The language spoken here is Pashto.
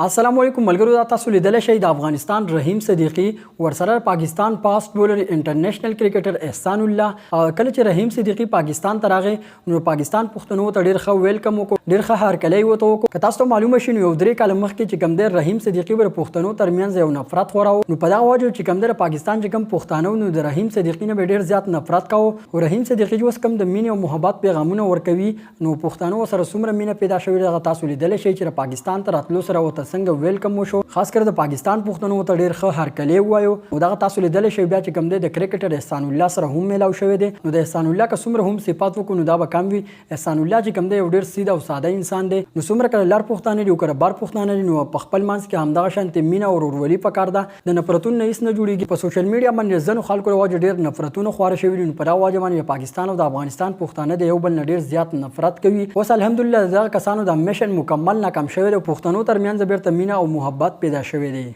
السلام علیکم ملګرو، دا تاسو لیدل شئ د افغانستان رحیم صدیقي، ورسره پاکستان فاست بولر انټرنیشنل کرکټر احسان الله. کله چې رحیم صدیقي پاکستان ته راغی نو پاکستان پښتنو ته ډیر ښه ویلکم وکړو، ډیر ښه هرکلی ورته وکړو. که تاسو ته معلومه شي نو یو 3 کاله مخکې چې کوم دی رحیم صدیقي بر پښتنو ترمنځ یو نفرت خوراو، نو په دغه وجه چې کوم دی پاکستان چې کوم پښتانه نو د رحیم صدیقي نه به ډیر زیات نفرت کاوه. او رحیم صدیقي چې اوس کوم د مینې او محبت پیغامونه ورکوي نو پښتنو سره څومره مینه پیدا شوې ده، تاسو لیدل شئ چې پاکستان ته راتلو سره ورته څنګه ویلکم وشو. خاص کر د پاکستان پښتنو ته ډیر ښه هرکلی ووایو. نو دغه تاسو لیدل شئ بیا چې کوم دی د کرکټر احسان الله سره هم میلاو شوی دی. نو د احسان الله که څومره هم صفات وکړو نو دا به کم وي. احسان الله چې کوم دی یو ډیر سیده او ساده انسان دی. نو څومره کله لر پښتانه دي او کله بر پښتانه دي نو په خپل منځ کې همدغه شانتې مینه او ورورولي پکار ده. د نفرتونو نه هیڅ نه جوړیږي. په سوشل میډیا باندې ځینو خلکو له وجې ډیر نفرتونه خواره شوي دي، نو په دغه وجه باندې پاکستان او د افغانستان پښتانه د یو بل نه ډیر زیات نفرت کوي. اوس الحمدلله دغه کسانو دا میشن مکمل ناکام شوی دی او پښتنو ترمنځ بیرته مینه او محبت پیدا شوی دی.